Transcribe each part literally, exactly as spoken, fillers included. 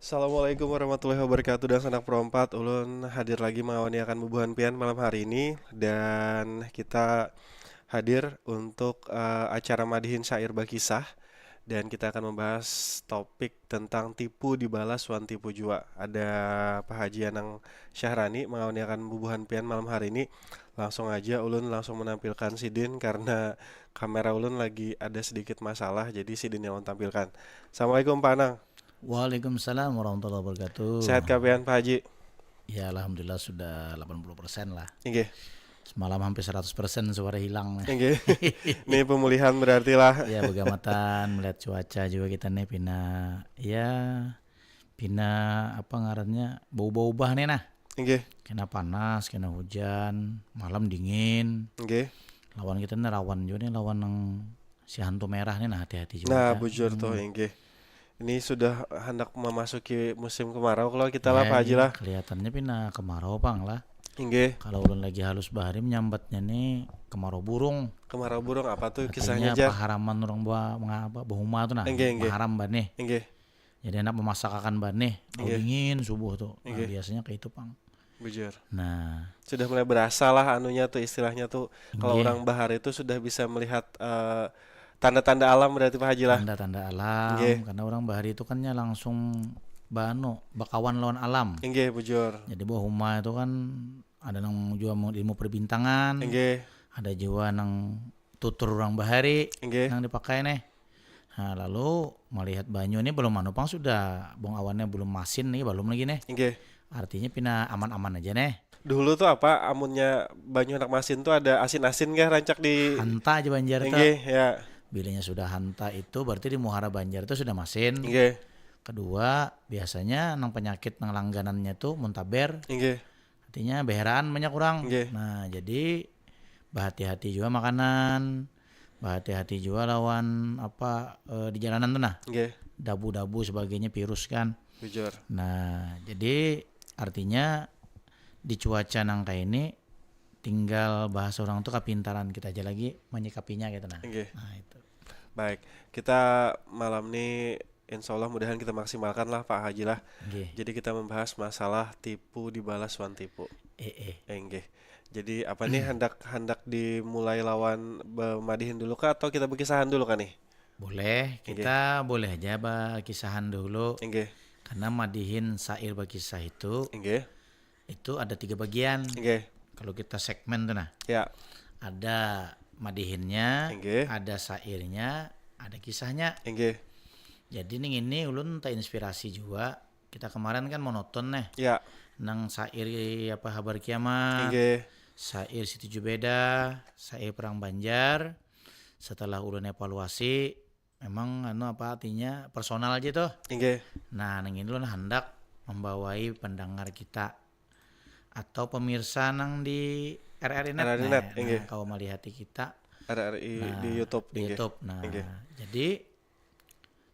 Assalamualaikum warahmatullahi wabarakatuh. Dan sanak perompat, ulun hadir lagi mengawani akan bubuhan pian malam hari ini, dan kita hadir untuk uh, acara madihin syair bakisah, dan kita akan membahas topik tentang tipu dibalas wan tipu jua. Ada Pak Haji Anang Syahrani mengawani akan bubuhan pian malam hari ini. Langsung aja ulun langsung menampilkan sidin karena kamera ulun lagi ada sedikit masalah, jadi sidin yang ulun tampilkan. Assalamualaikum Pak Anang. Waalaikumsalam warahmatullahi wabarakatuh. Sehat kah pian Pak Haji? Ya, alhamdulillah sudah delapan puluh persen lah. Inggih. Semalam hampir seratus persen suara hilang. Inggih. Ini pemulihan berarti lah. Ya, begamatan melihat cuaca juga kita nih pina, ya, pina apa ngarannya, berubah-ubah nih nah. Inggih. Kena panas, kena hujan, malam dingin. Inggih. Lawan kita nih rawan juga nih, lawan yang si hantu merah nih nah, hati-hati juga. Nah, Cak. Bujur tuh, Hmm. Inggih. Ini sudah hendak memasuki musim kemarau kalau kita lah, Ya, Pak Haji ini lah. Kelihatannya pina kemarau pang lah. Inggih. Kalau ulun lagi halus bahari menyambatnya nih kemarau burung. Kemarau burung apa tuh Artinya kisahnya, Jar? Paharaman orang ba mengapa bahuma tuh nah. Inggih, inggih. Paharam banih. Inggih. Jadi anak memasak akan banih. Mau Inggih. Dingin subuh tuh. Nah, Inggih. Biasanya kayak itu pang. Bujur. Nah, Sudah mulai berasa lah anunya tuh, istilahnya tuh, kalau Inggih. Orang bahari itu sudah bisa melihat eh, tanda-tanda alam berarti, Pak Haji lah. Tanda-tanda alam. Inggih. Karena orang bahari itu kan nya langsung banu bakawan lawan alam. Inggih, Bujur. Jadi bahuma itu kan ada nang jua mau ilmu perbintangan, Inggih. Ada jua nang tutur orang bahari Inggih. Nang dipakai nih. Nah, lalu melihat banyu ini belum anu pang sudah, bung awannya belum masin nih, belum lagi nih. Inggih. Artinya pina aman-aman aja nih. Dulu tuh apa, amunnya banyu anak masin tuh ada asin-asin kah rancak di Hanta aja Banjar tuh. Inggih, ya. Bilanya sudah hanta itu berarti di muhara Banjar itu sudah masin. Inggih. Kedua, biasanya nang penyakit nang langganannya tuh muntaber. Inggih. Artinya beheraan banyak orang. Inggih. Nah, jadi bahati-hati juga makanan, bahati-hati juga lawan apa eh, di jalanan tuh nah. Inggih. Dabu-dabu sebagainya, virus kan. Bujur. Nah, jadi artinya di cuaca nang kayak ini tinggal bahasa orang tuh kepintaran kita aja lagi menyikapinya gitu nah. Inggih. Nah, itu. Baik, kita malam ini insya Allah mudahan kita maksimalkan lah, Pak Haji lah. Nggih. Jadi kita membahas masalah tipu dibalas wan tipu. Eh eh. Enggih. Jadi apa nih, hendak hendak dimulai lawan bemadihin dulu kah atau kita berkisahan dulu kah nih? Boleh, Inggih. Kita boleh aja bakisahan dulu. Enggih. Karena madihin syair bakisah itu Enggih. itu ada tiga bagian. Enggih. Kalau kita segmen tuh nah, Ya. Ada madihinnya, Inggih. Ada syairnya, ada kisahnya. Enggih. Jadi ning ini ulun terinspirasi juga. Kita kemarin kan monoton nih. Ya. Nang syair apa habar kiamat, Enggih. Syair Situju Beda, syair Perang Banjar. Setelah ulun evaluasi, memang anu apa artinya personal aja tuh. Enggih. Nah, nang ini ulun hendak membawai pendengar kita atau pemirsa nang di R R I Net. R R I Net, inggih. Nah, kalau melihat kita R R I nah, di YouTube, di inggih. YouTube. Nah, Inggih. Jadi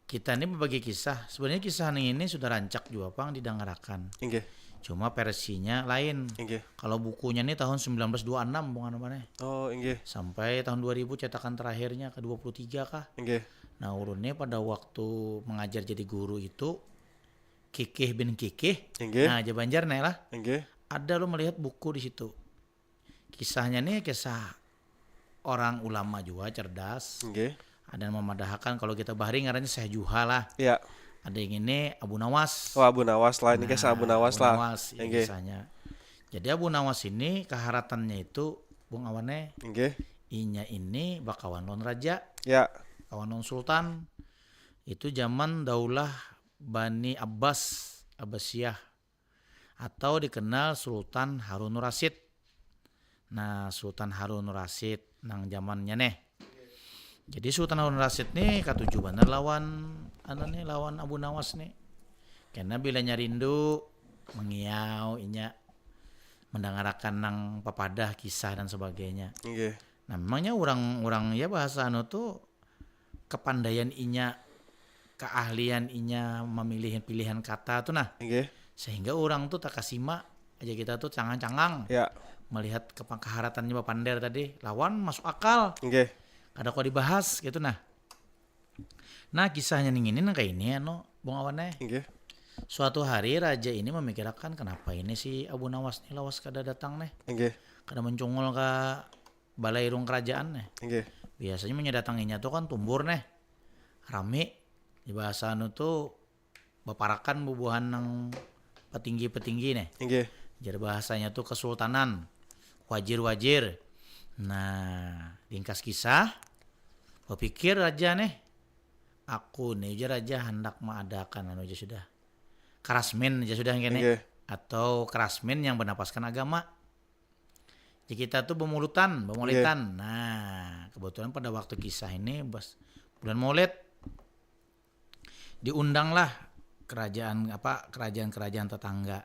kita ini berbagi kisah. Sebenarnya kisah nang ini sudah rancak juga pang didangarakan. Inggih. Cuma versinya lain. Inggih. Kalau bukunya ini tahun sembilan belas dua enam bukan apa nih? Oh, inggih. Sampai tahun dua ribu cetakan terakhirnya ke dua puluh tiga kah? Inggih. Nah, ulun ini pada waktu mengajar jadi guru itu Kikih bin Kikih. Inggih. Nah, aja Banjar nih lah. Inggih. Ada lo melihat buku di situ. Kisahnya nih kisah orang ulama juga cerdas. Inggih. Ada yang memadahakan kalau kita bahari ngarannya Syekh Juha lah. Ya. Ada yang ini Abu Nawas. Oh, Abu Nawas lah, ini kisah Abu Nah, Nawas Abu lah. Nawas, ya, Inggih. Kisahnya. Jadi Abu Nawas ini keharatannya itu bung awannya Inggih. Inya ini bakawan lawan raja. Ya. Kawan lawan sultan. Itu zaman daulah Bani Abbas, Abbasiyah, atau dikenal Sultan Harun Rasid. Nah, Sultan Harun Rasid nang zamannya nih. Jadi Sultan Harun Rasid nih katuju banar lawan anu nih, lawan Abu Nawas nih. Karena bilanya rindu mengiau inya mendangarakan nang papadah kisah dan sebagainya. Inggih. Nah, memangnya orang-orang ya bahasa anu tuh kepandaian inya, keahlian inya memilih pilihan kata tuh nah. Inggih. Sehingga orang tuh takasima aja kita tuh cangang-cangang Ya. melihat kepa- keharatannya bapander tadi lawan masuk akal. Inggih. Kada kok dibahas gitu nah. Nah, kisahnya ning ini nang kayak ini anu bung awannya. Inggih. Suatu hari raja ini memikirakan, kenapa ini si Abu Nawas ni lawas kada datang neh, Inggih, kada mencungul ka balai rung kerajaan neh. inggih. Biasanya menyadatanginya tuh kan tumbur neh, rami. Di bahasa anu tuh baparakan bubuhan nang petinggi-petinggi neh. Inggih. Jadi bahasanya tuh kesultanan, wajir-wajir. Nah, ringkas kisah, berpikir raja neh, aku nih aja raja hendak mengadakan anu aja sudah, kerasmin aja sudah kene, Inggih. Atau kerasmin yang bernapaskan agama. Jadi kita tuh bemulutan, bemolitan. Nah, kebetulan pada waktu kisah ini bas bulan Maulid, diundanglah kerajaan apa kerajaan-kerajaan tetangga.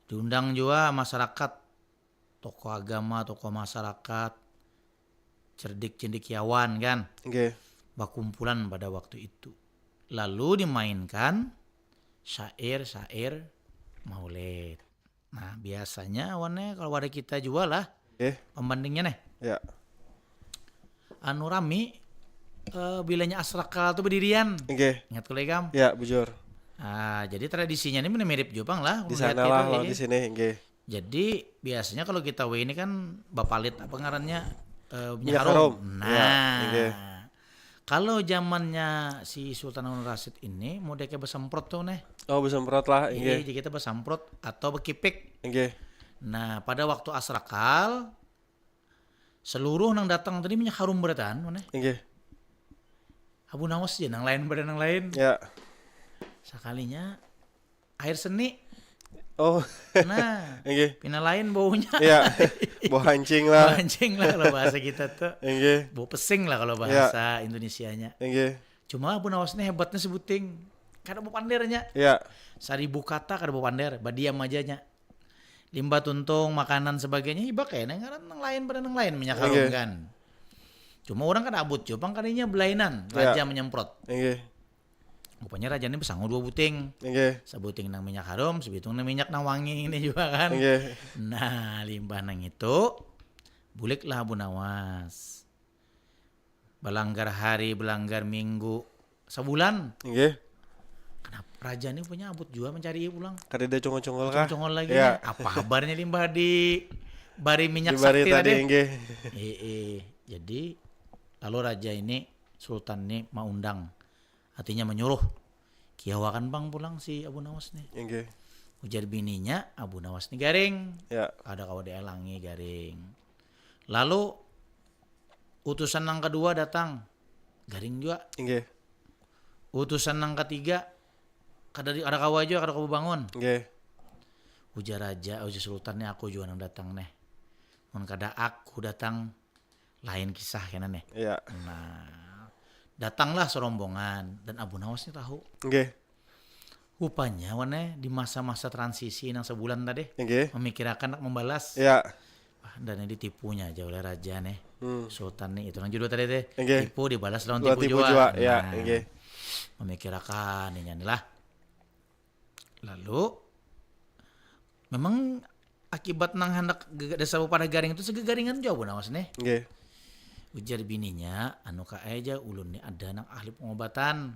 Diundang juga masyarakat, tokoh agama, tokoh masyarakat, cerdik cendekiawan kan, Inggih. Bakumpulan pada waktu itu. Lalu dimainkan syair-syair Maulid. Nah, biasanya awannya kalau ada kita juga lah, Inggih. Pembandingnya neh, Ya. Anu rami, eh, bilanya Asrakal tuh berdirian. Inggih. Ingat kalo ikam? Ya, bujur. Ah, jadi tradisinya ini mirip juga pang lah. Di Melihat sana itu, lah kalau iya. Di sini, inggih. Jadi biasanya kalau kita W ini kan bapalit apa ngarannya, eh, minyak Minyak harum. harum. Nah, Ya, inggih. Kalau zamannya si Sultan Harun Rasyid ini modeknya besemprot tuh neh. Oh, besemprot lah, Iya, inggih. Jadi kita besemprot atau bekipik. Inggih. Nah, pada waktu Asrakal seluruh nang datang tadi minyak harum berataan mana? Inggih. Abu Nawas aja nang lain pada nang lain. Ya. Sekalinya air seni. Oh, Nah, inggih. Pina lain baunya. Ya. Bau hancing lah. Hancing lah kalau bahasa kita tuh. Inggih. Bau pesing lah kalau bahasa Indonesianya. Inggih. Cuma Abu Nawas ini hebatnya sebuting. Kada mau pandernya. Ya. Saribu kata kada mau pander, badiam aja nya. Limbah tuntung, makanan sebagainya, iba kayak nang ngaran nang lain pada nang lain minyak harum Inggih. Kan. Cuma orang kada abut jua pang kadinya belainan, Ya. Raja menyemprot. Inggih. Rupanya raja ini besangu dua buting. Inggih. Sebuting nang minyak harum, sebuting nang minyak nang wangi ini juga kan. Inggih. Nah, limbah nang itu, buliklah Abu Nawas. Belanggar hari, belanggar minggu, sebulan. Inggih. Kenapa raja ini punya abut jua mencari pulang? Kadada congol-congol kah? Congol lagi Ya. Nih. Apa kabarnya limbah di bari minyak Dibari sakti tadi, tadi? Inggih. Eh, eh. Jadi lalu raja ini, sultan ini maundang, artinya menyuruh, kiawakan pang pulang si Abu Nawas nih. Inggih. Ujar bininya, Abu Nawas nih garing. Ya. Kada kawa dielangi, garing. Lalu utusan nang kedua datang, garing jua. Inggih. Utusan nang ketiga, kada di, kada kawa jua, kada kawa bangun. Inggih. Ujar raja, ujar sultan nih, aku jua nang datang nih. Mun kada aku datang, lain kisah kena nih. Ya. Nah, datanglah serombongan dan Abu Nawas nih tahu. Inggih. Rupanya wan eh di masa-masa transisi nang sebulan tadi, Inggih. Memikirakan nak membalas. Ya. Wah, dan ini ditipunya aja oleh raja nih. Hmm. Sultan nih, itu nang judul tadi teh. Inggih. Tipu dibalas lawan Dua tipu, tipu jua. Jua. Ya, Nah, inggih. Memikirakan ini lah. Lalu memang akibat nang hendak ge- dasar pada garing itu segegaringan jua Abu Nawas nih. Inggih. Ujar bininya, anu ka aja ulun nih ada nang ahli pengobatan.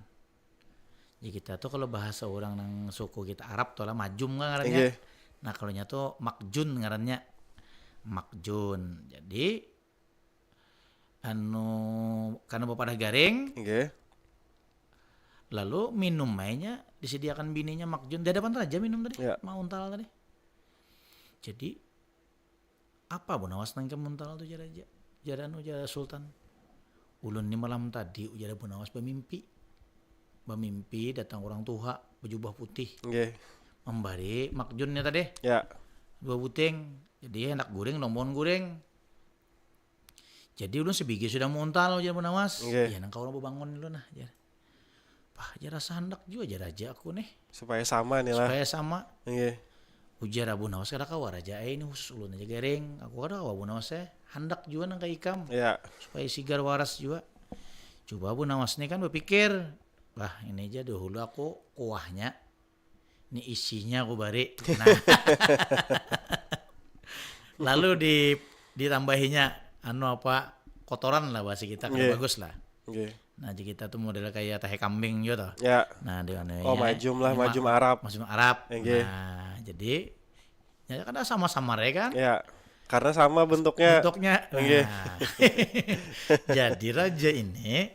Jadi kita tuh kalau bahasa orang nang suku kita Arab tuh lah majum kan ngarannya. Inggih. Nah, kalau nya tuh makjun ngarannya. Makjun. Jadi anu karena bapadah garing, Inggih. Lalu minum mainnya disediakan bininya makjun di hadapan raja minum tadi, Ya. Mau untal tadi. Jadi apa Abu Nawas nang ikam untal tuh, jar raja, jar anu, jar sultan. Ulun ni malam tadi, ujar Abu Nawas, bamimpi. Bamimpi datang orang tuha bejubah putih, Inggih. Membari makjunnya tadi, Ya. Dua buting. Jadi hendak guring, lombon guring. Jadi ulun sebigi sudah muuntal, ujar Abu Nawas. Nggih. Ya nang kawa babangun ulun nah, jar. Pah, jar rasa handak jua jar raja aku nih. Supaya sama nih lah. Supaya sama. Nggih. Ujar Abu Nawas, kada kawa raja ai, ini khusus ulun aja garing. Aku kada kawa Abu Nawas eh. Handak jua nang kaya ikam. Ya. Supaya sigar waras jua. Coba Abu Nawas nih kan berpikir, wah ini aja dahulu aku kuahnya. Ini isinya aku bari. Nah. Lalu di ditambahinya anu apa, kotoran lah bahasa kita, kada Nggih. Bagus lah. Nggih. Nah, jadi kita tuh model kayak tahe kambing gitu. Ya. Nah, di mana Oh, majum lah, majum Arab. Majum Arab. Inggih. Nah, jadi ya kan sama-sama ya kan. Ya. Karena sama bentuknya. Bentuknya. Inggih. Nah. Jadi raja ini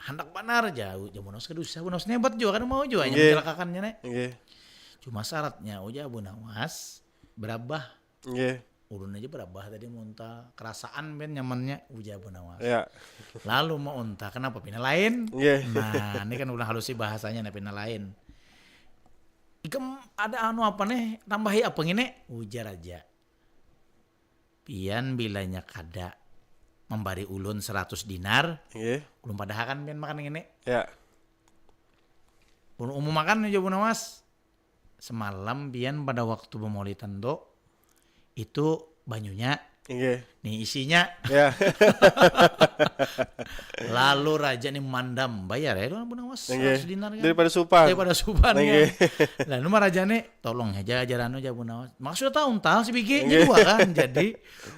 handak banar jauh, jauh Abu Nawas kada usah, Abu Nawas ni hebat jua, kada mau jua hanya Inggih. Mencalakakannya nih. Inggih. Cuma syaratnya ujar Abu Nawas berabah. Inggih. Ulun aja berabah tadi muntah, kerasaan pian nyamannya ujar Abu Nawas. Ya. Lalu mau untah kenapa pina lain? Inggih. Nah, ini kan ulah halusi bahasanya nah pina lain. Ikam ada anu apa nih? Tambahi apa ngini? Ujar aja. Pian bilanya kada membari ulun seratus dinar, Inggih. ulun padahakan pian makan ngini. Ya. Ulun umum makan ujar Abu Nawas. Semalam pian pada waktu bemolitan tu itu banyunya Inggih. nih isinya. Ya. Lalu raja nih mandam bayar ya Abu Nawas Inggih. seratus dinar kan. Daripada supan. Daripada supan Inggih. Kan. Lalu maraja nih tolong aja ajaran aja Abu Nawas. Maksudnya tahu untal si bigi Inggih. juga kan. Jadi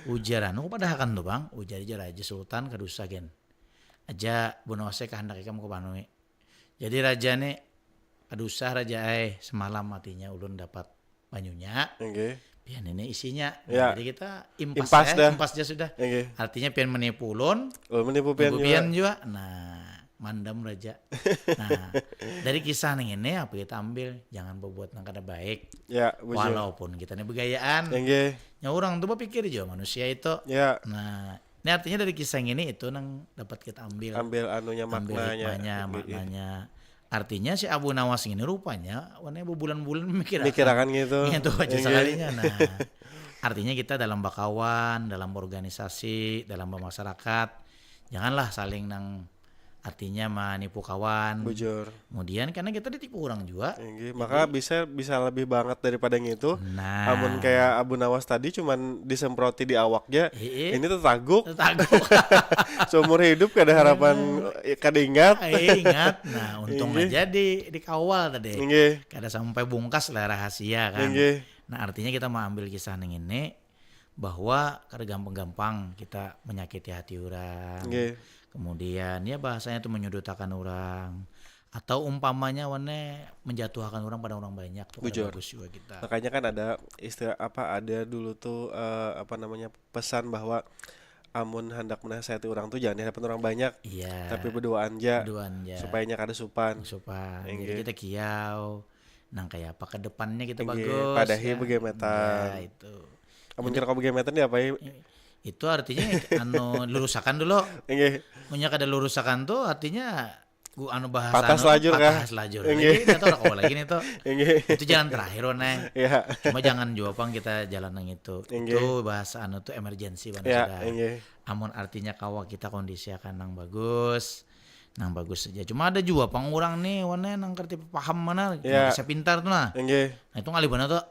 ujar anu padahakan tuh bang, ujar aja raja sultan kada usah gen. Aja Abu Nawas saya kehendak ikam kepanui. Jadi raja nih kada usah raja ai semalam matinya ulun dapat banyunya. Inggih. Pian ini isinya. Ya. Jadi kita impas, Impas ya, dah. Impas aja sudah. Inggih. Artinya pian menipu ulun, Oh, menipu pian menipu juga. Pian juga. Nah, mandam raja. Nah, dari kisah nih ini apa kita ambil? Jangan berbuat yang kada baik. Ya, bujur. Walaupun kita ini begayaan. Inggih. Ya orang tuh berpikir juga manusia itu. Ya. Nah, ini artinya dari kisah ini itu nang dapat kita ambil. Ambil anunya Ambil maknanya. hikmahnya, Inggih. Maknanya. Artinya si Abu Nawas ini rupanya warnanya berbulan-bulan memikirkan. Mikirakan gitu. Itu aja Inggih. Sekalinya. Nah, artinya kita dalam bakawan, dalam organisasi, dalam bermasyarakat, janganlah saling nang artinya menipu kawan. Bujur. Kemudian karena kita ditipu orang juga. Inggih, maka bisa bisa lebih banget daripada ngitu. Nah. Amun kayak Abu Nawas tadi cuman disemproti di awaknya. Iya. Ini tetaguk. Tetaguk. Seumur hidup kada harapan eh, kada ingat. Eh, ingat. Nah, untung Inggih. Aja di dikawal tadi. Inggih. Kada sampai bungkas lah rahasia kan. Inggih. Nah, artinya kita mau ambil kisah ning ini bahwa kada gampang-gampang kita menyakiti hati orang. Inggih. Kemudian ya bahasanya tuh menyudutakan orang atau umpamanya warnanya menjatuhkan orang pada orang banyak tuh kada Bujur. Bagus juga kita. Makanya kan ada istilah apa ada dulu tuh eh, apa namanya pesan bahwa amun hendak menasihati orang tuh jangan di hadapan orang banyak Iya. Tapi berduaan aja Berduaan aja. Supaya kada supan. Supan. Inggih. Jadi kita kiau nang kayak apa ke depannya kita Inggih, bagus. padahi Ya. begemetan. Ya, itu. Amun kira kau begemetan diapai? Itu artinya anu lurusakan dulu. Inggih. Punya kada lurusakan tuh artinya gua anu bahasa Patah anu, selajur patah kah? Selajur. Inggih. Ini atau rokok lagi nih tuh. Inggih. Itu jalan terakhir Neng. Ya. Cuma jangan juga pang kita jalan nang itu. Inggih. Itu bahasa anu tuh emergency mana Ya, sudah. Inggih. Amun artinya kawa kita kondisi akan nang bagus, nang bagus saja. Cuma ada juga pang orang nih, warnanya nang kerti paham mana, Ya. Bisa pintar tuh nah. Inggih. Nah itu ngalih benar tuh.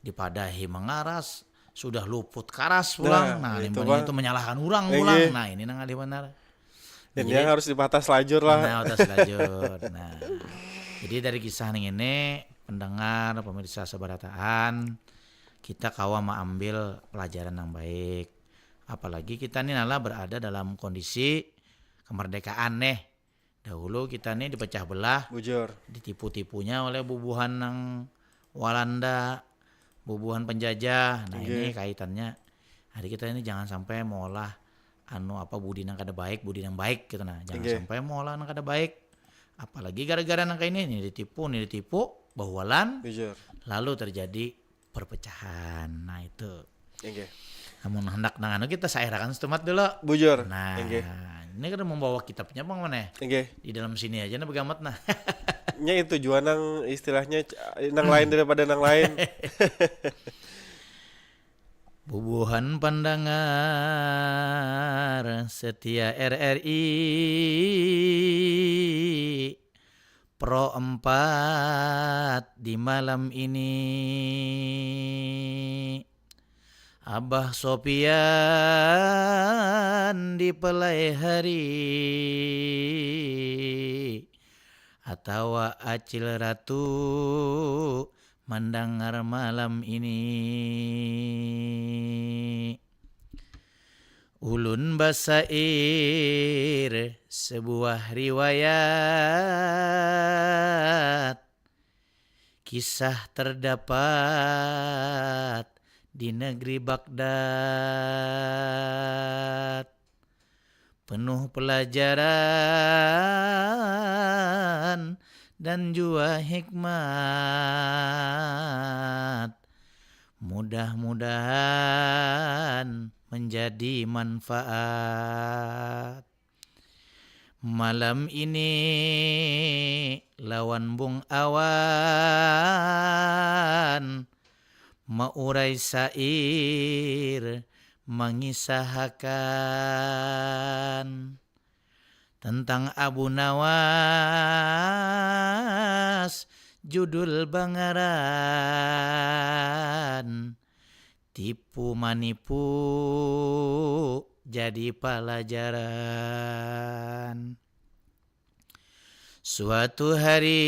Dipadahi mengaras, sudah luput karas pulang. Nah, Nah, itu, itu, Bang. Itu menyalahkan orang Inggih. Pulang. Nah, ini nang ngalih benar. Dan Jadi, dia harus dipatah selajur lah. Nah, otas selajur. Nah. Jadi dari kisah ning ini pendengar pemirsa sebarataan kita kawa mengambil pelajaran yang baik. Apalagi kita nih nala berada dalam kondisi kemerdekaan nih. Dahulu kita nih dipecah belah, Bujur. Ditipu-tipunya oleh bubuhan nang Walanda, bubuhan penjajah. Nah, Inggih. Ini kaitannya. Jadi kita ini jangan sampai mengolah anu apa budi nang kada baik, budi nang baik gitu nah. Jangan Inggih. Sampai mengolah nang kada baik. Apalagi gara-gara nang kayak ini, ini ditipu, ini ditipu, bahualan, Bujur. Lalu terjadi perpecahan. Nah, itu. Inggih. Namun hendak nang anu kita sairakan setumat dulu. Bujur. Nah, Inggih. Ini kada membawa kitabnya bang mana? Inggih. Di dalam sini aja nah begamat nah. Nya itu jua nang istilahnya c- nang lain daripada nang lain. Bubuhan pandangar setia R R I Pro empat di malam ini. Abah Sopian di pelai hari atawa Acil Ratu mendengar malam ini. Ulun basair sebuah riwayat, kisah terdapat di negeri Baghdad, penuh pelajaran dan jua hikmat. Mudah-mudahan menjadi manfaat. Malam ini lawan Bung Awan maurai sair mangisahakan tentang Abu Nawas, judul bangaran Tipu Manipu Jadi Palajaran. Suatu hari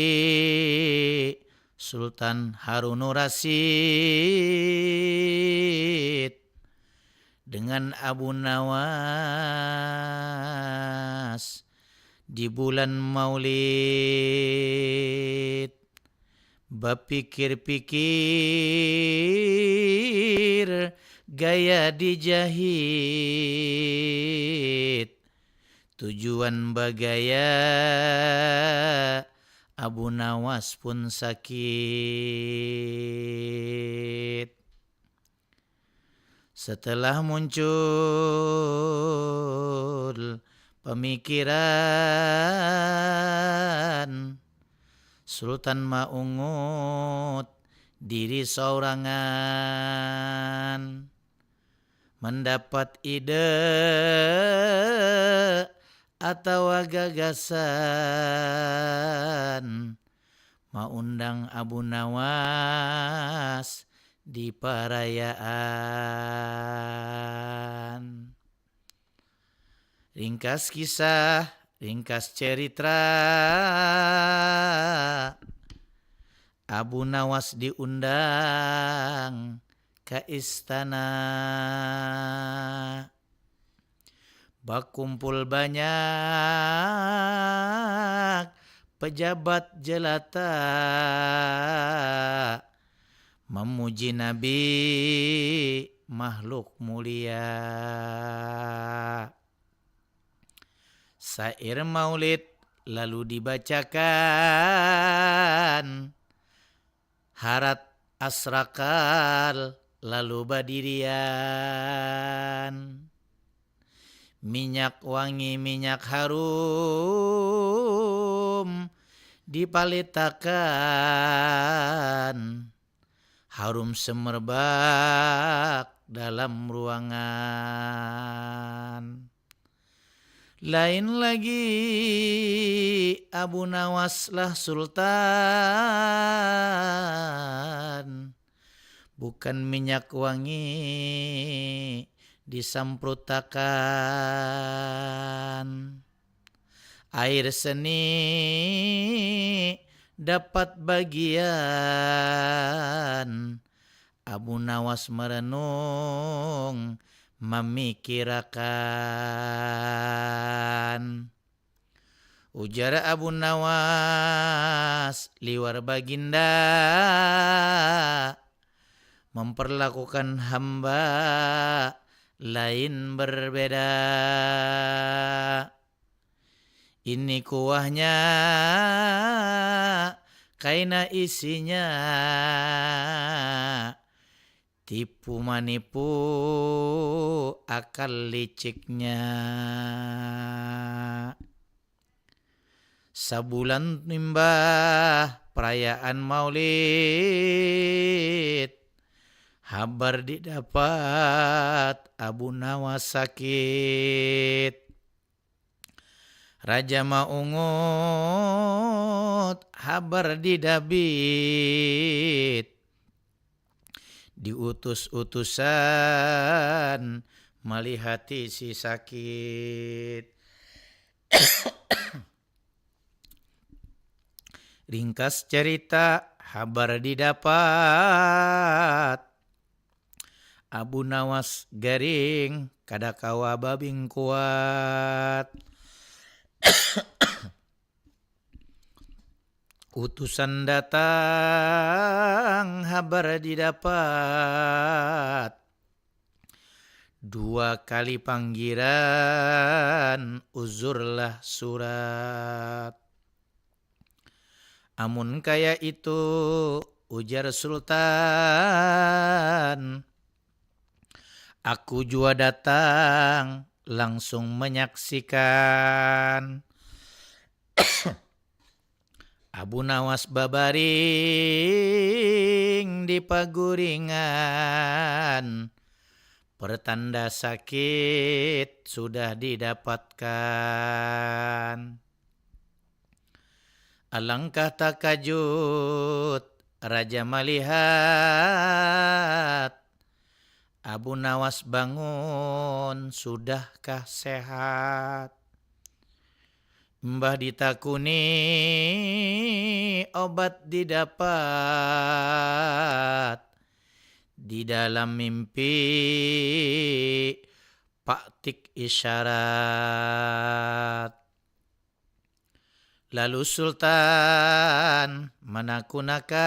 Sultan Harunur Rasyid dengan Abu Nawas di bulan Maulid bapikir-pikir gaya dijahit. Tujuan bagaya Abu Nawas pun sakit. Setelah muncul pemikiran, Sultan maungut diri saurangan, mendapat ide atawa gagasan maundang Abu Nawas di parayaan. Ringkas kisah, ringkas cerita, Abu Nawas diundang ka istana. Bakumpul banyak pejabat jelata memuji Nabi makhluk mulia. Sair Maulid lalu dibacakan, harat asrakal lalu badirian. Minyak wangi, minyak harum dipalitakan, harum semerbak dalam ruangan. Lain lagi Abu Nawas lah Sultan, bukan minyak wangi disamprutakan. Air seni dapat bagian. Abu Nawas merenung, mamikirakan. Ujar Abu Nawas, liwar baginda memperlakukan hamba lain berbeda. Ini kuahnya, kaina isinya, tipu manipu akal liciknya. Sabulan imbah perayaan Maulid, habar didapat Abu Nawas sakit. Raja maungut habar didabit, diutus utusan malihati si sakit. Ringkas cerita, habar didapat, Abu Nawas garing, kada kawa babingkuat. Utusan datang, habar didapat. Dua kali panggiran, uzurlah surat. Amun kaya itu, ujar Sultan, aku jua datang langsung menyaksikan. Abu Nawas babaring di paguringan, pertanda sakit sudah didapatkan. Alangkah takajut raja malihat, Abu Nawas bangun, sudahkah sehat? Mbah ditakuni, obat didapat. Di dalam mimpi, paktik isyarat. Lalu Sultan manakunakan,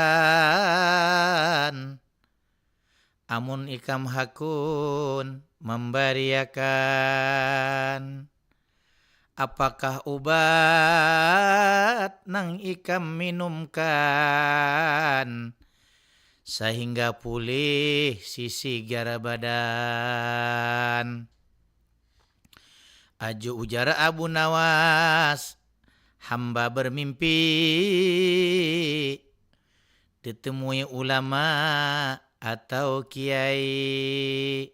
amun ikam hakun mambariakan, apakah ubat nang ikam minumkan sahingga pulih sisigar badan? Aju ujar Abu Nawas, hamba bermimpi ditemui ulama atau kiai,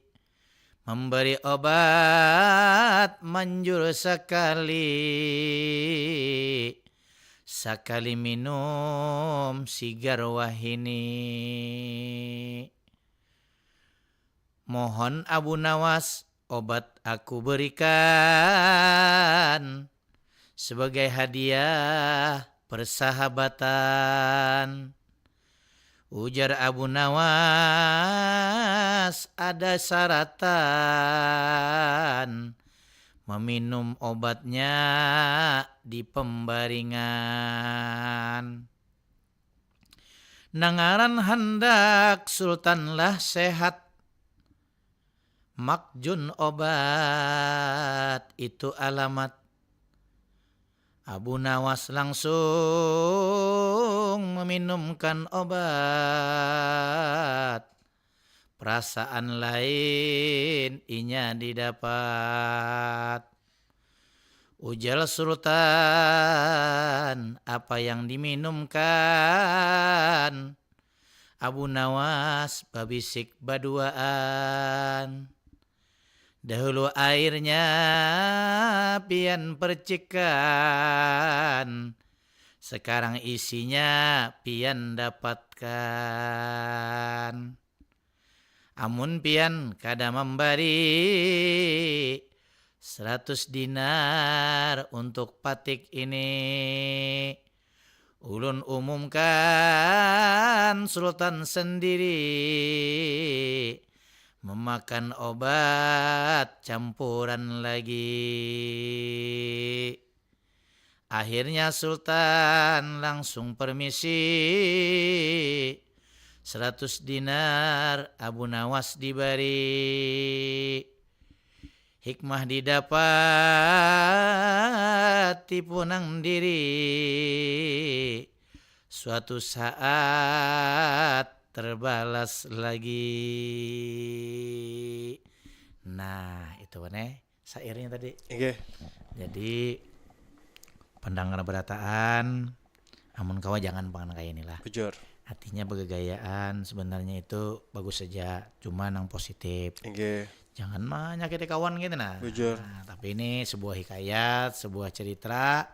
memberi obat manjur sekali, sekali minum sigar wahini. Mohon Abu Nawas, obat aku berikan sebagai hadiah persahabatan. Ujar Abu Nawas, ada syaratan meminum obatnya di pembaringan. Nangaran handak Sultan lah sehat, makjun obat itu alamat. Abu Nawas langsung meminumkan obat. Perasaan lain inya didapat. Ujar Sultan, apa yang diminumkan? Abu Nawas babisik baduaan. Dahulu airnya pian percikan, sekarang isinya pian dapatkan. Amun pian kada mambari seratus dinar untuk patik ini, ulun umumkan Sultan sendiri memakan obat campuran lagi. Akhirnya Sultan langsung permisi, seratus dinar Abu Nawas dibari. Hikmah didapat tipu nang diri, suatu saat terbalas lagi. Nah, itu nih syairnya tadi. Oke. Jadi pendengar berataan, amun kawa jangan pangan kaya inilah. Bujur. Artinya begagayaan sebenarnya itu bagus saja, cuma nang positif. Oke. Jangan menyakiti kawan gitu nah. Bujur. Nah, tapi ini sebuah hikayat, sebuah cerita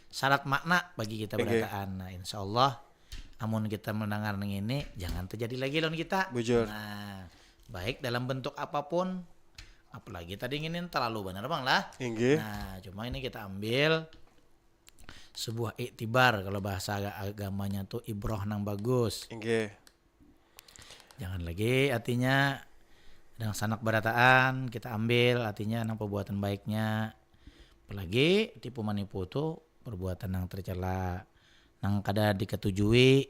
syarat makna bagi kita Oke. Berataan. Nah, insya Allah amun kita mendengar nang ini jangan terjadi lagi lawan kita. Bujur. Nah, baik dalam bentuk apapun, apalagi tadi ini terlalu benar bang lah. Inggih. Nah, cuma ini kita ambil sebuah iktibar kalau bahasa aga- agamanya tuh ibroh nang bagus. Inggih. Jangan lagi artinya Kadang sanak barataan kita ambil, artinya nang perbuatan baiknya. Apalagi tipu manipu tu perbuatan nang tercela, nang kada diketujui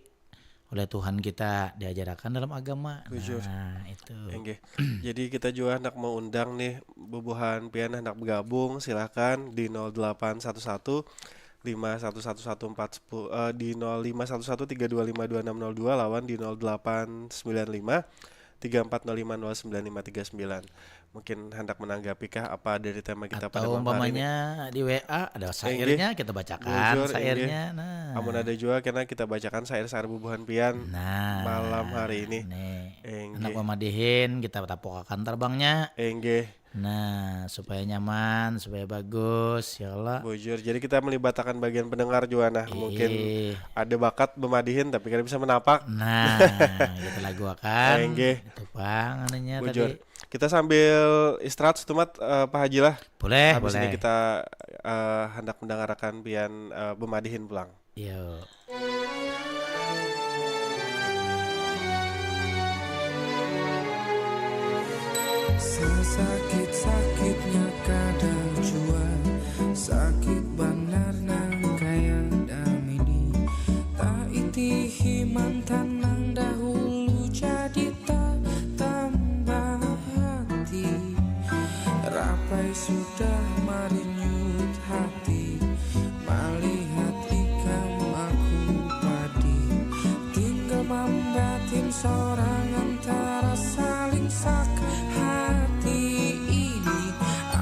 oleh Tuhan kita, diajarakan dalam agama. Bujur. Nah, itu. Inggih. Jadi kita jua handak meundang nih, bubuhan pian handak bergabung, silahkan di nol delapan satu satu lima satu satu satu empat sepuluh, eh, di nol lima satu satu tiga dua lima dua enam nol dua lawan di nol delapan sembilan lima tiga empat nol lima nol sembilan lima tiga sembilan. Mungkin handak menanggapi kah apa dari tema kita pada Atau malam hari ini? Umpamanya di W A ada syairnya, kita bacakan Bujur, syairnya. Inggih. Nah. Amun ada jua kena kita bacakan syair-syair bubuhan pian Nah, malam hari ini. Nih. Inggih. Anak pemadihin kita tapukakan terbangnya. Inggih. Nah, supaya nyaman, supaya bagus, ya Allah. Bujur. Jadi kita melibatkan bagian pendengar juga nah. Mungkin Ih. Ada bakat bemadihin tapi kada bisa menapak. Nah, kita laguakan. Inggih. Itu pang anunya Bujur. Tadi. Kita sambil istirahat setumat, eh, Pak Haji lah. Boleh, Habis boleh. Ini kita, eh, hendak mendengarkan pian, eh, bemadihin pulang. Yo. Sesakit-sakitnya kada jua, sakit banar nang kaya damini. Taitihi mantan nang dahulu, jadi tatambah hati. Rapai sudah marinyut hati, malihat ikam aku padi. Tinggal mambatin sorangan, tarasa lingsak hati ini.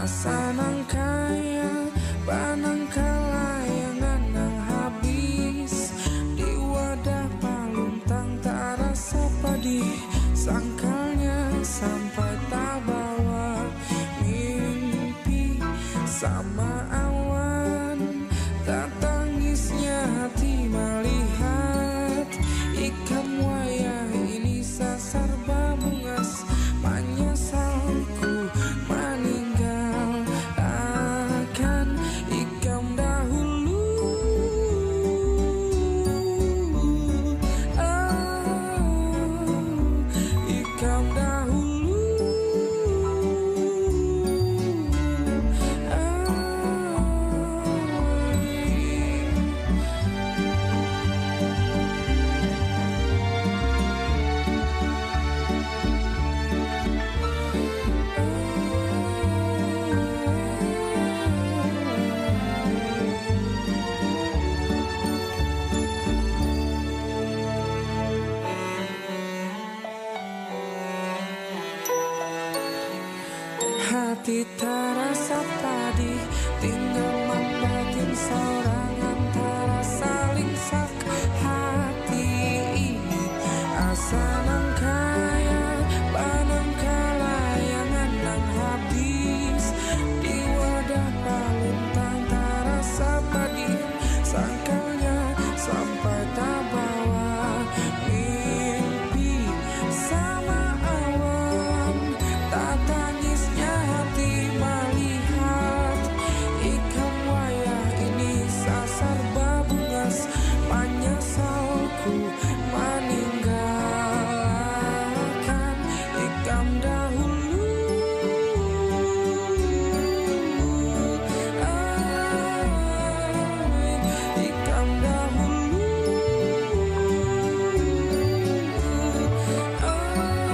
Asa nang kaya banang kalayangan nang habis di wadah paluntang, tarasa padih sangkalnya sampai tabawa mimpi sama awan. Tatangisnya hati malihat ikam wayah ini sasar babungas. Manyasalku maninggal akan ikam dahulu. Ah, ikam dahulu. Ah. Hati tarasa padih, tinggal mambatin sorangan, tarasa lingsak hati ini. Asa nang kaya banang kalayangan nang habis di wadah paluntang, tarasa padih sangkalnya sampai tabawa mimpi sama awan. Tatangisnya hati malihat ikam wayah ini sasar babungas. Manyasalku maninggalkan ikam dahulu. Ai, ikam dahulu. Ai,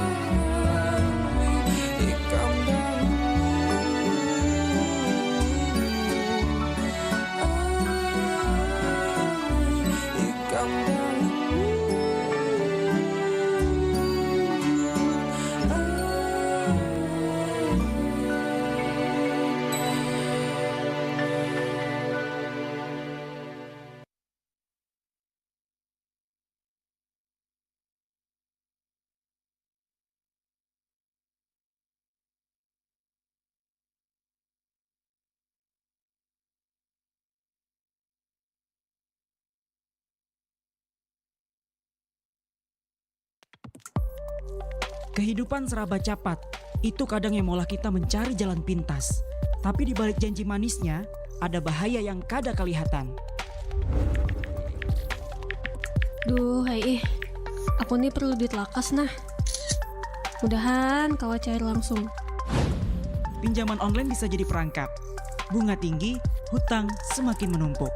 ikam dahulu. Ai, ikam dahulu. Ai. Kehidupan seraba capat, itu kadang yang maulah kita mencari jalan pintas. Tapi di balik janji manisnya, ada bahaya yang kada kelihatan. Duh, hai ih. Aku nih perlu duit lakas nah. Mudahan kawa cair langsung. Pinjaman online bisa jadi perangkap. Bunga tinggi, hutang semakin menumpuk.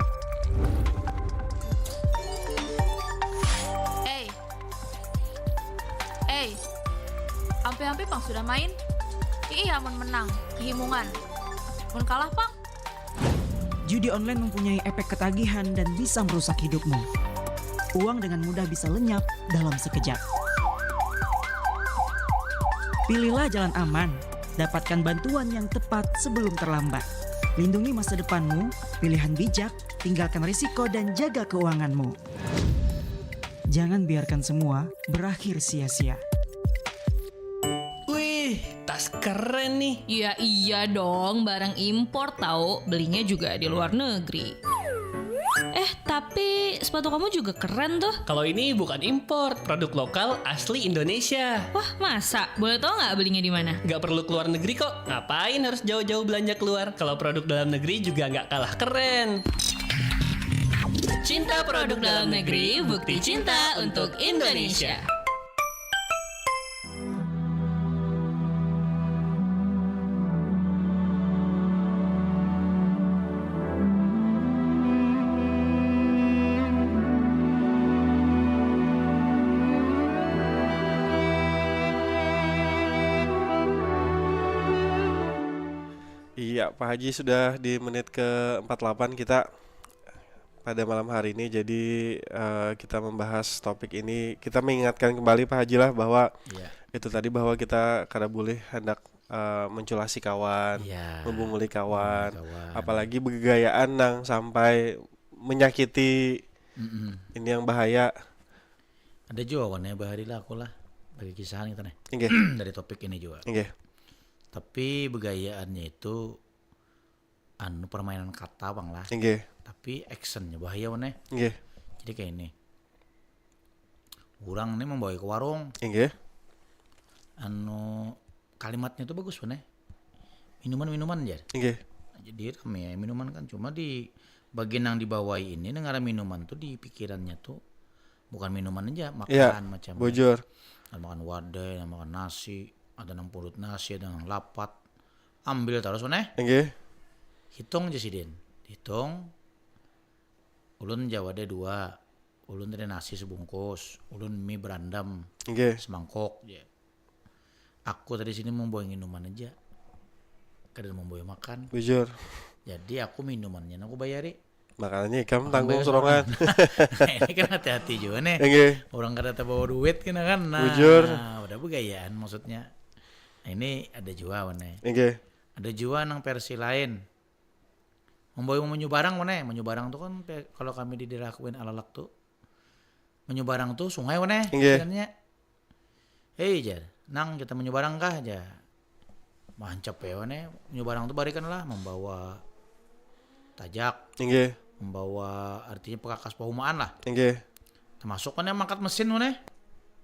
Ei. Ei. Ampe-ampe pang sudah main. Ih, amun menang, kehimungan. Mun kalah pang. Judi online mempunyai efek ketagihan dan bisa merusak hidupmu. Uang dengan mudah bisa lenyap dalam sekejap. Pilihlah jalan aman, dapatkan bantuan yang tepat sebelum terlambat. Lindungi masa depanmu, pilihan bijak, tinggalkan risiko dan jaga keuanganmu. Jangan biarkan semua berakhir sia-sia. Wih, tas keren nih. Ya iya dong, barang impor tahu, belinya juga di luar negeri. Eh, tapi sepatu kamu juga keren tuh. Kalau ini bukan impor, produk lokal asli Indonesia. Wah, masa? Boleh tahu nggak belinya di mana? Nggak perlu keluar negeri kok. Ngapain harus jauh-jauh belanja keluar? Kalau produk dalam negeri juga nggak kalah keren. Cinta produk dalam negeri, bukti cinta untuk Indonesia. Iya, Pak Haji, sudah di menit ke empat puluh delapan kita pada malam hari ini. Jadi uh, kita membahas topik ini. Kita mengingatkan kembali Pak Haji lah bahwa yeah. itu tadi bahwa kita kada boleh hendak uh, menculasi kawan, yeah. membunguli kawan, kawan. Apalagi begayaan nang sampai menyakiti. Mm-mm. Ini yang bahaya. Ada juga wan ya bahari lah aku lah bagi kisahan kita nih. Inggih. Dari topik ini juga. Inggih. Tapi begayaannya itu anu permainan kata bang lah. Inggih. Tapi actionnya bahaya wan ya. Inggih. Jadi kayak ini. Orang ini membawa ke warung. Inggih. Anu kalimatnya tuh bagus wan ya. Minuman-minuman aja. Inggih. Jadi kami ya minuman kan cuma di bagian yang dibawai ini dengar minuman tuh di pikirannya tuh bukan minuman aja, makan ya, macam bujur. Ada makan wadai, ada makan nasi, ada nang pundut nasi, ada nang lapat. Ambil terus mana? Enggih. Hitung aja sidin. Hitung. Ulun ja wadai dua. Ulun tadi nasi sebungkus. Ulun mie berandam. Enggih. Semangkok. Ya. Aku tadi sini membawa minuman aja. Kada membawa makan. Bujur. Jadi aku minumannya aku bayari. Makanannya ikam tanggung sorangan. Nah, ini kan hati-hati juga nih. Enggih. Orang kada tabawa duit kena kan. Nah, bujur. Udah begayaan maksudnya. Nah, ini ada jua mana. Enggih. Ada jua nang versi lain. Membawa menyubarang mana? Menyubarang tuh kan kalau kami di daerah Kuin Alalak tuh. Menyubarang tuh sungai mana? Enggih. Hei jar, nang kita menyubarang kah jar. Mancap ya wane, menyubarang tu barikan lah membawa tajak, Inggih. membawa artinya pekakas pahumaan lah. Inggih. Termasuk kan yang mangkat mesin wane,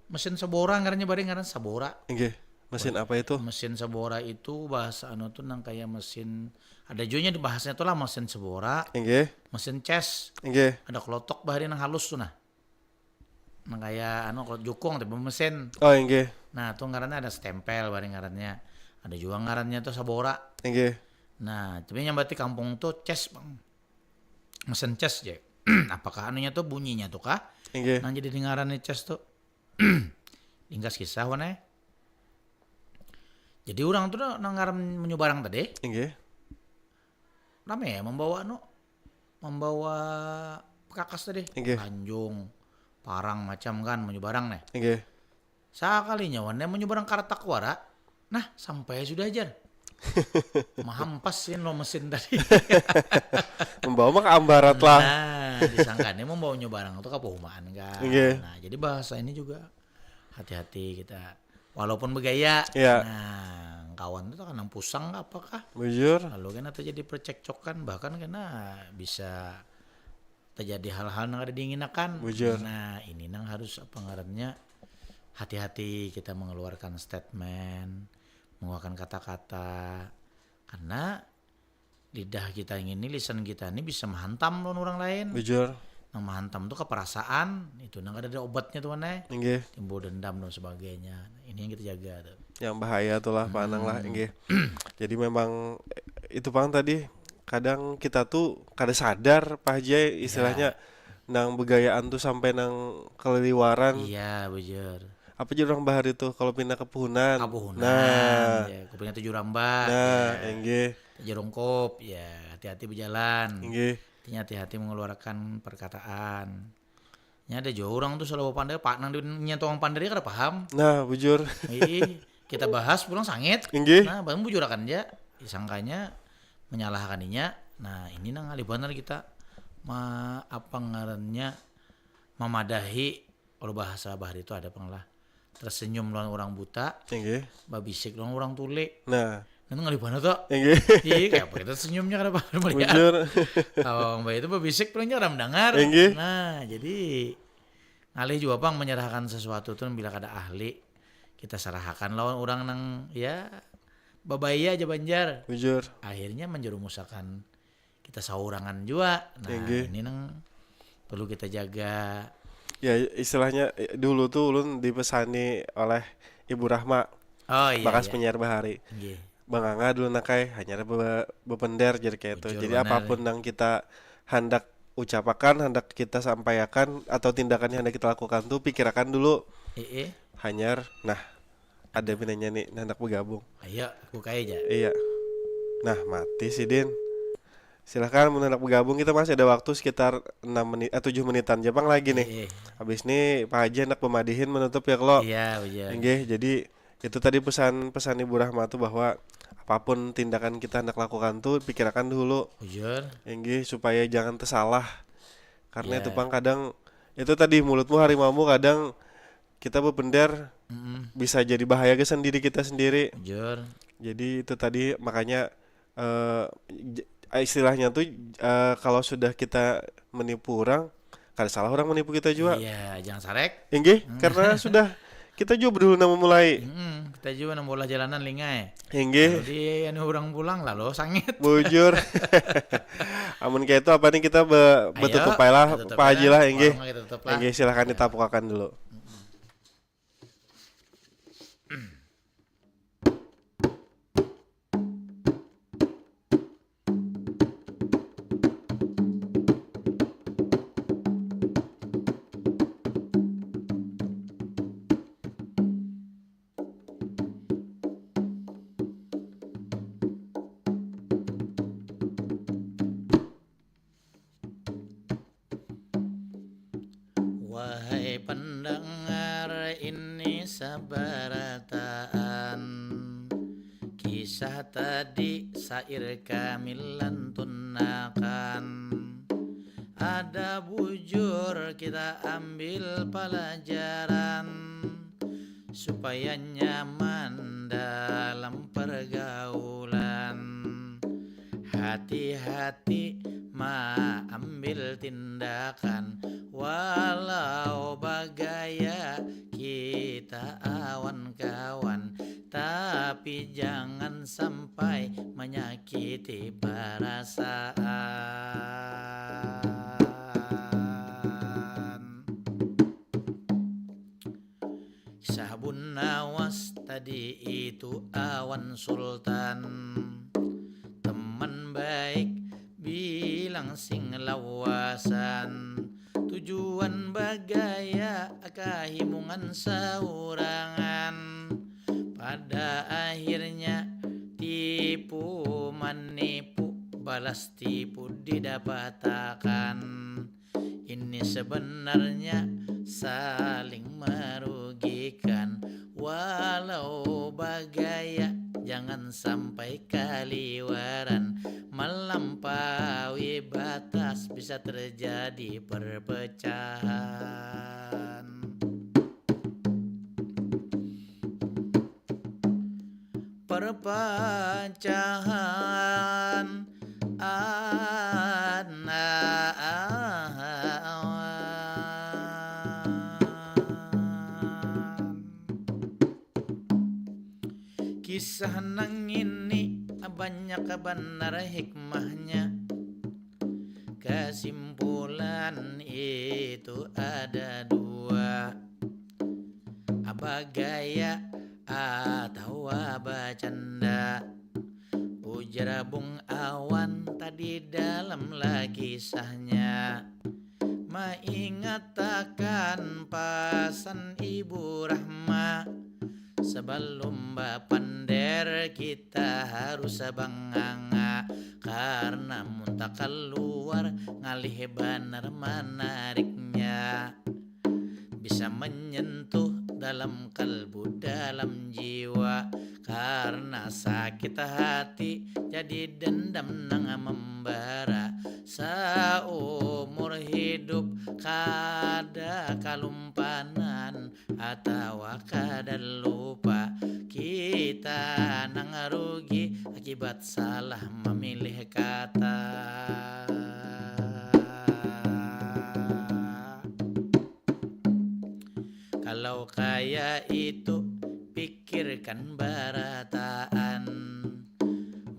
mesin sebora ngarannya bari ngaran sabora. Inggih. Mesin apa itu? Mesin sabora itu bahasa anu tuh nang kayak mesin ada juanya dibahasnya tuh lah mesin sebora, Inggih. mesin ces, Inggih. ada kelotok bahari nang halus tuh nah. Nang kaya anu kalau jukung tapi mesin. Oh inggih. Nah, tuh ngarannya ada stempel bari ngarannya. Ada juga ngarannya tuh sabora. Inggih. Nah, tapi nyambati kampung tuh ces, Bang. Mesin ces je. Apakah anunya tuh bunyinya tuh kah? Inggih. Nang jadi ngarannya ces tuh. Ringkas kisah wane. Jadi orang tuh nang ngaran menyubarang tadi. Inggih. Rame ya membawa anu membawa pekakas tadi. Inggih. Lanjung, parang macam kan menyubarang nih. Inggih. Sakalinya wan yang menyubarang karatak wara, nah sampai sudah ajar. Mahampas sih lo mesin tadi. Membawa mah ke ambarat lah. Nah, disangkanya membawa nyubarang itu ke perumahan kan. Inggih. Nah, jadi bahasa ini juga hati-hati kita walaupun bergaya ya. Nah kawan itu kan pusang apakah bujur lalu kan atau jadi percekcokan bahkan kena bisa terjadi hal-hal yang ada diinginakan bujur. Nah ini nang harus apa ngarannya hati-hati kita mengeluarkan statement mengeluarkan kata-kata karena lidah kita ini lisan kita ini bisa menghantam lawan orang lain bujur Nang mahantam tu keperasaan, itu nang kada ada obatnya tuh, Wan, eh. Inggih. Timbul dendam dan sebagainya. Ini yang kita jaga tuh. Yang bahaya tuh lah, panang lah, inggih. Jadi memang, eh, itu pang tadi, kadang kita tuh kada sadar, Pak Haji, istilahnya nang begayaan tuh sampai nang keliliwaran. Iya, bujur. Apa jadi orang bahari tuh kalau pindah ke puhunan? Kapuhunan, Nah, ya, kupingnya tujuh rambak, nah, ya. Inggih, Jerungkup, ya, hati-hati berjalan. Inggih. Artinya hati-hati mengeluarkan perkataan. Nya ada jua orang tuh selalu pandai, pak nang di nya tukang pandai kada paham. Nah, bujur. Ih, kita bahas pulang sangit. Inggih. Nah, bang bujur akan aja. Sangkanya menyalahkan inya. Nah, ini nang ngalih banar kita ma, apa ngarannya, memadahi. Kalau bahasa bahari itu ada pang lah, tersenyum lawan orang buta, Inggih. Babisik lawan orang tule. Nah, Itu ngalih banar tuh. Inggih. Iya, kayak apa kita senyumnya kada bakal melihat. Bujur. Kalau mbak itu babisik paling jarang dengar. Inggih. Nah, jadi ngalih juga pang menyerahkan sesuatu tuh bila kada ahli, kita serahakan lawan orang nang ya babaya aja banjar. Bujur. Akhirnya menjerumusakan kita saurangan juga. Nah, Inggih. Ini nang perlu kita jaga. Ya, istilahnya, eh, dulu tuh ulun dipesani oleh Ibu Rahma, Oh iya, bakas iya. Penyiar bahari. Inggih. Banganga dulu, Nak ai, hanyar be- bepender, jadi kayak itu. Bujur Jadi banar. Apapun yang kita hendak ucapakan, hendak kita sampaikan, atau tindakan yang hendak kita lakukan tuh pikirakan dulu. Ee, Hanyar, nah, ada pinanya nih, hendak bergabung. Ayo, buka aja. Iya. Nah, mati sih, Din. Silahkan, mun hendak bergabung, kita masih ada waktu sekitar enam menit, eh, tujuh menitan aja pang lagi nih. Ee, Habis nih Pak Haji hendak memadihin menutup ya, Klo. Iya, bujur. Inggih, jadi itu tadi pesan-pesan Ibu Rahma tuh bahwa apapun tindakan kita hendak lakukan tuh pikirakan dulu. Bujur. Inggih, supaya jangan tersalah. Karena Ya. Itu pang kadang, itu tadi mulutmu harimaumu, kadang kita bepender Mm-mm. Bisa jadi bahaya ke sendiri kita sendiri. Bujur. Jadi itu tadi makanya, eh, j- istilahnya tuh, eh, kalau sudah kita menipu orang, kada salah orang menipu kita juga. Iya, jangan sarek. Inggih, karena sudah kita juga berdulu nama mulai. Mm-mm, kita juga nang bola jalanan lingai. Inggih, Jadi anu orang pulang lalu sangit. Bujur. Amun kayak itu apa nih, kita be- Ayo, betutup aja lah, Tutup Pak Haji aja. Lah, inggih. Warung kita tutup lah. Inggih, silakan ditapukakan dulu. Wahai pendengar, ini sabarataan kisah tadi sair kami lantunakan. Ada bujur kita ambil pelajaran supaya nyaman dalam pergaulan. Hati-hati maambil tindakan, walau bagaya kita awan kawan, tapi jangan sampai menyakiti perasaan. Kisah Abu Nawas tadi itu awan sultan, teman baik bilang sing lawasan, tujuan bagaya kahimungan saurangan. Pada akhirnya tipu manipu, balas tipu didapatakan. Ini sebenarnya saling merugikan. Walau bagaya jangan sampai kaliwaran, melampaui batas bisa terjadi perpecahan. Perpecahan anak. Kisah nang ini banyak banar hikmahnya. Kesimpulan itu ada dua, bagaya atawa bacanda. Ujar Bung Awan tadi dalam lah kisahnya, maingatakan pasan Ibu Rahma. Sabalum bapander kita harus banganga, karna mun takaluar ngalih banar manariknya. Bisa menyentuh dalam kalbu, dalam jiwa, karna sakit hati jadi dendam nang membara. Saumur hidup kada kalumpanan atawa kada lupa, kita nang rugi akibat salah memilih kata. Kalau kaya itu, pikirkan barataan.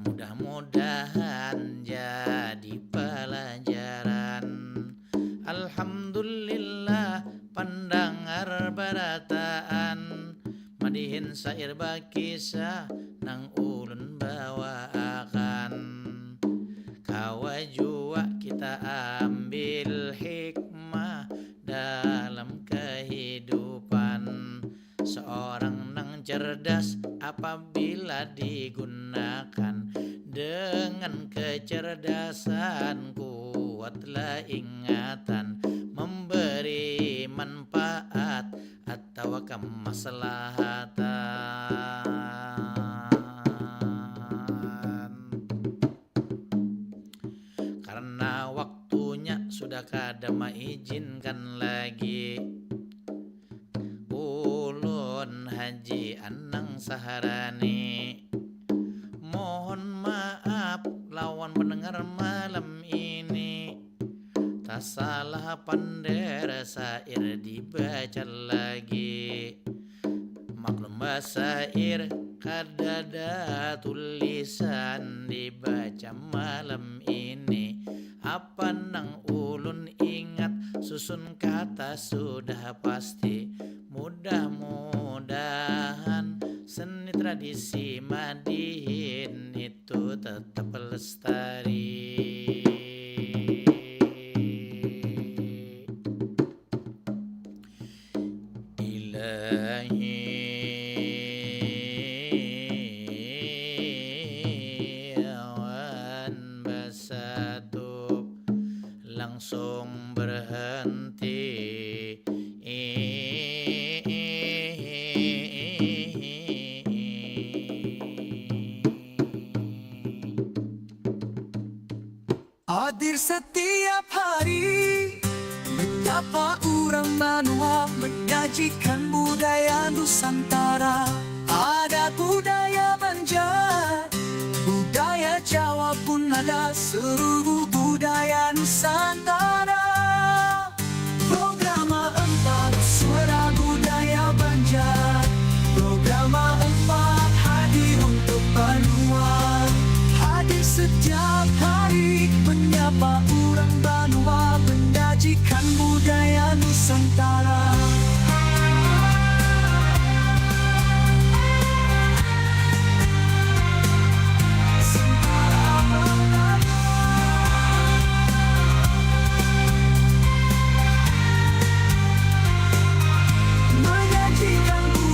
Mudah-mudahan jadi pelajaran. Alhamdulillah, pandangar barataan madihin syair bakisah nang ulun bawaakan. Kawa jua kita ambil hikmah dalam kehidupan. Seorang nang cerdas apabila digunakan dengan kecerdasan, kuatlah ingatan, memberi manfaat atawa kemaslahatan. Karena waktunya sudah kada maizinkan lagi, ulun Haji Anang Saharani mohon maaf lawan pendengar malam ini. Tasalah pander syair dibaca lagi. Maklum basyair kadada tulisan dibaca malam ini. Apa nang ulun ingat susun kata sudah pasti. Mudah-mudahan seni tradisi madihin itu tetap lestari. Ilahi awan basatup langsung berhenti. Hadir setiap hari menyapa urang banua, menyajikan budaya Nusantara. Ada budaya Banjar, budaya Jawa pun ada, seluruh budaya Nusantara.